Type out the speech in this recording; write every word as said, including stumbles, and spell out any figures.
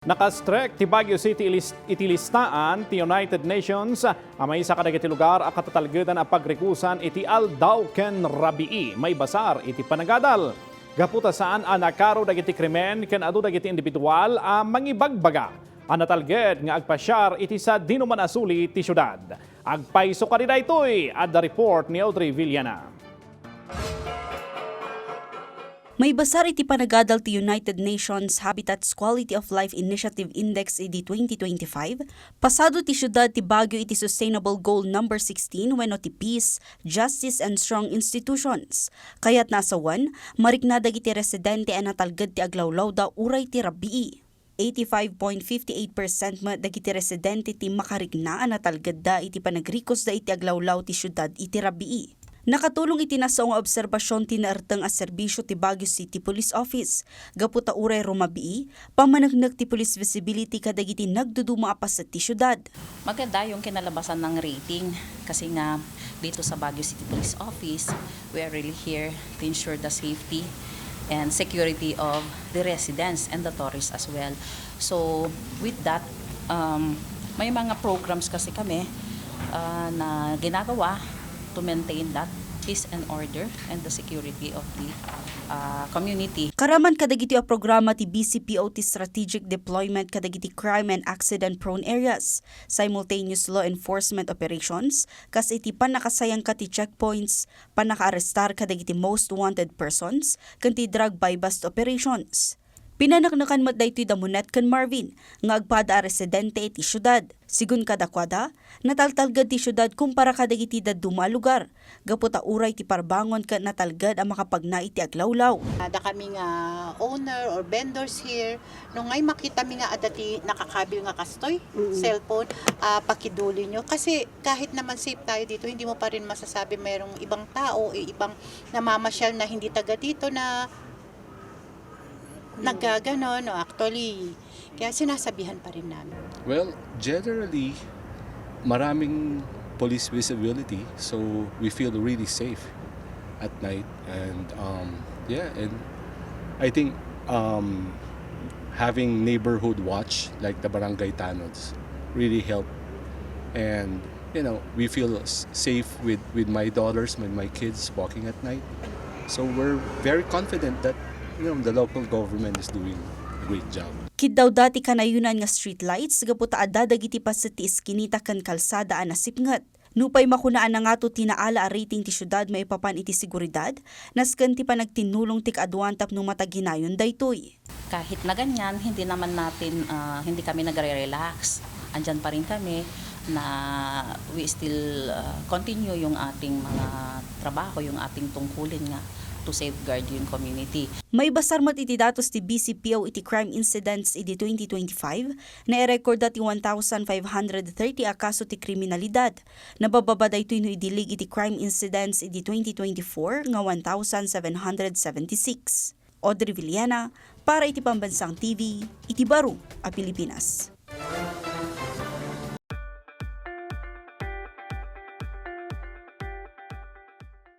Nakastrek ti Baguio City ilis-, iti listaan ti United Nations a maysa kadagiti lugar a katatalgedan a pagrikusan iti aldaw ken rabii maibasar iti panagadal. Gapu ta saan a nakaro dagiti krimen ken adu dagiti individual a mangibagbaga a natalged nga agpasiar iti sadinoman a suli ti siudad. Agpayso kadi daytoy, adda report ni Audrey Villana. Maibasar iti panagadal ti United Nations Habitat's Quality of Life Initiative Index idi twenty twenty-five, pasado ti siudad ti Baguio iti Sustainable Goal number sixteen wenno ti Peace, Justice and Strong Institutions. Kayatna a sawen, marikna dagiti residente a natalged ti aglawlawda uray ti rabii. Eighty-five point fifty-eight percent met dagiti residente ti makarikna a natalgedda iti panagrikusda iti aglawlaw ti siudad iti rabii. Nakatulong iti nasao nga obserbasion ti naerteng a serbisio ti Baguio City Police Office gapu ta uray rumabii, pamaneknek ti police visibility kadagiti nagduduma a paset ti siudad. Maganda yung kinalabasan ng rating kasi nga dito sa Baguio City Police Office, we are really here to ensure the safety and security of the residents and the tourists as well. So, with that, um, may mga programs kasi kami, ah, na ginagawa to maintain that peace and order and the security of the, ah, community. Karaman kadagiti a programa ti B C P O ti strategic deployment kadagiti crime and accident-prone areas, simultaneous law enforcement operations, kas iti pannakasayangka ti checkpoints, pannakaarestar kadagiti most wanted persons, ken ti drug buy-bust operations. Pinaneknekan met daytoy da Monet ken Marvin nga agpada a residente iti siudad. Sigun kadakuada, nataltalged ti siudad kumpara kadagiti dadduma a lugar, gapu ta uray ti parbangon ket natalged a makapagna iti aglawlaw. Adda kami nga owner or vendors here, no, ngay makitami nga adda ti nakakabil nga kastoy, cellphone, ah, pakiduli nyo. Kasi kahit naman safe tayo dito, hindi mo pa rin masasabi mayroong ibang tao, eh, ibang namamasyal na hindi taga dito na nagkaganon, no, actually. Kaya sinasabihan pa rin namin. Well, generally, maraming police visibility, so we feel really safe at night. And, um, yeah, and I think, um, having neighborhood watch, like the barangay tanods, really help. And, you know, we feel s-, safe with, with my daughters, with my kids walking at night. So we're very confident that, you know, the local government is doing a great job. Kiddawda ti kanayonan nga streetlights gapu ta adda dagiti paset ti iskinita ken kalsada a nasipnget. Nupay makuna a nangato ti naala a rating ti siudad maipapan iti seguridad, nasken ti panagtinnulong ti kaaduan tapno mataginayon daytoy. Kahit na ganyan, hindi naman natin, ah, hindi kami nagre-relax. Andyan pa rin kami na we still, ah, continue yung ating mga trabaho, yung ating tungkulin nga to safeguard yung community. Maibasar met iti datos ti B C P O iti crime incidents idi twenty twenty-five, nairekorda ti one thousand five hundred thirty a kaso ti kriminalidad. Nabababa daytoy no idilig iti crime incidents idi twenty twenty-four nga one thousand seven hundred seventy-six. Audrey Villena, para iti Pambansang T V, iti Baro a Pilipinas.